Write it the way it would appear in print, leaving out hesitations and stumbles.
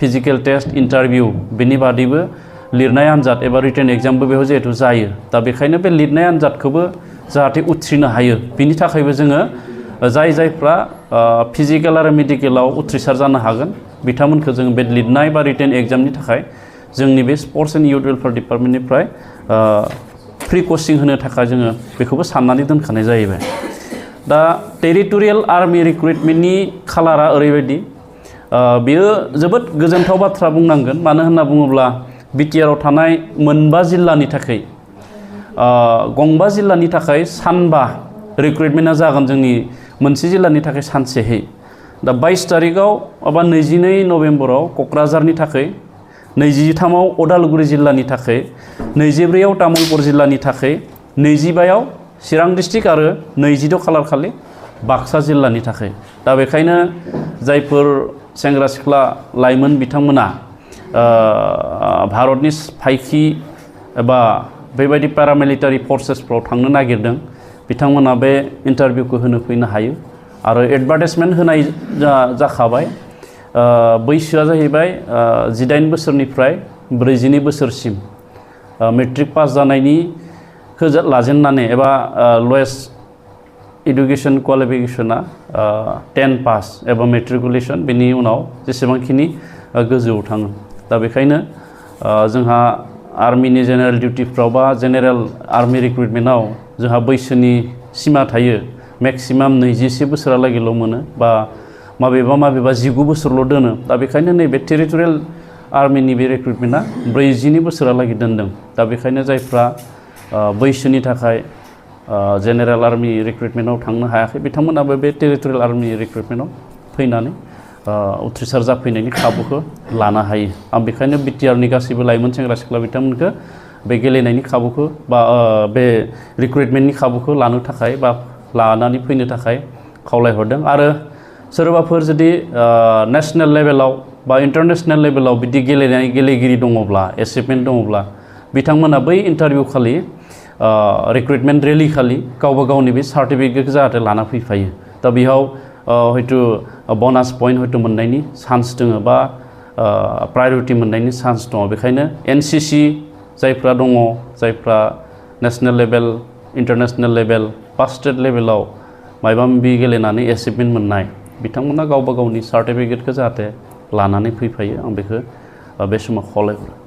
Physical test interview बेनि बादैबो लिरनाय आनजाद एबा रिटेन एग्जामबो बेयाव जिहेतु जायो दा बेखायनो बे लिरनाय आनजादखौबो जाहाथे उथ्रिनो हायो बिनि थाखायबो जोङो जायफ्रा फिजिकल आरो मेडिकेलाव उथ्रिसार जानो हागोन बिथांमोनखौ जों बे लिरनाय बा रिटेन एग्जामनि थाखाय जोंनि बे स्पर्ट्स एन्ड युथ वेलफेयार डिपार्टमेन्टनिफ्राय फ्रि कोचिं होनो थाखाय जोङो बेखौबो साननानै दोनखानाय जाहैबाय। दा टेरिटरियेल आर्मि रिक्रुटमेन्टनि खालारा ओरैबायदि बेयो जोबोद गोजोनथाव बाथ्रा बुंनांगोन मानो होनना बुङोब्ला बिटिआरआव थानाय मोनबा जिल्लानि थाखाय गंबा जिल्लानि थाखाय सानबा रिक्रुटमेन्टआ जागोन जोंनि मोनसे जिल्लानि थाखाय सानसेहै दा 22 तारिखआव एबा 22 नभेम्बराव क'क्राझारनि थाखाय 23आव उदालगुरि जिल्लानि थाखाय 24आव तामुलपुर जिल्लानि थाखाय 25आव चिरां डिस्ट्रिक्ट आरो 22 खालार खालि बाक्सा जिल्लानि थाखाय दा बेखायनो जायफोर सेंग्रा सिख्ला लाइमोन बिथांमोना भारतनि फायखि एबा बेबायदि पेरामिलिटारि फर्सेसफ्राव थांनो नागिरदों बिथांमोना बे इन्टारभिउखौ होनो फैनो हायो आरो एडभार्टाइजमेन्ट होनाय जाखाबाय बैसोआ जाहैबाय 18 बोसोरनिफ्राय 42 बोसोरसिम मेट्रिक पास जानायनि लाजेननानै एबा लवेस्ट एडुकेशन क्वालिफिकेशना 10 पास एबा मेट्रिकुलेशन बेनि उनाव जेसेबांखिनि गोजौआव थाङो दा बेखायनो जोंहा आर्मिनि जेनेरेल डिउटिफ्राव बा जेनेरेल आर्मि रिक्रुटमेन्टआव जोंहा बैसोनि सिमा थायो मेक्सिमाम 21 बोसोरालागैल' मोनो बा माबेबा 19 बोसोरल' दोनो दा बेखायनो नैबे टेरिटरियेल आर्मिनि बे रिक्रुटमेन्टआ 42 बोसोरालागै दोनदों दा बेखायनो जायफ्रा बैसोनि थाखाय जेनेरेल आर्मि रिक्रुटमेन्टआव थांनो हायाखै बिथांमोनाबो बे टेरिटरियेल आर्मि रिक्रुटमेन्टआव फैनानै उथ्रिसार जाफैनायनि खाबुखौ लानो हायो आं बेखायनो बिटिआरनि गासैबो लाइमोन सेंग्रा सिख्ला बिथांमोनखौ बे गेलेनायनि खाबुखौ बा बे रिक्रुटमेन्टनि खाबुखौ लानो थाखाय बा लानानै फैनो थाखाय खावलायहरदों आरो सोरबाफोर जुदि नेशनेल लेभेलाव बा इन्टारनेशनेल लेभेलाव बिदि गेलेगिरि दङब्ला एचिभमेन्ट दङब्ला बिथांमोना बै इन्टारभिउ खालि रिक्रुटमेन्ट रेलि खालि गावबा गावनि बे सार्टिफिकेटखौ जाहाथे लाना फैफायो दा बेयाव हयतो बोनास पइन्ट हयतो मोननायनि चान्स दङ बा प्रायरिटि मोननायनि चान्स दङ बेखायनो एनसिसि जायफ्रा दङ जायफ्रा नेशनेल लेभेल इन्टारनेशनेल लेभेल बा स्टेट लेभेलाव माबा माबि गेलेनानै एचिभमेन्ट मोननाय बिथांमोना गावबा गावनि सार्टिफिकेटखौ जाहाथे लानानै फैफायो आं बेखौ बे समाव खावलायहरो।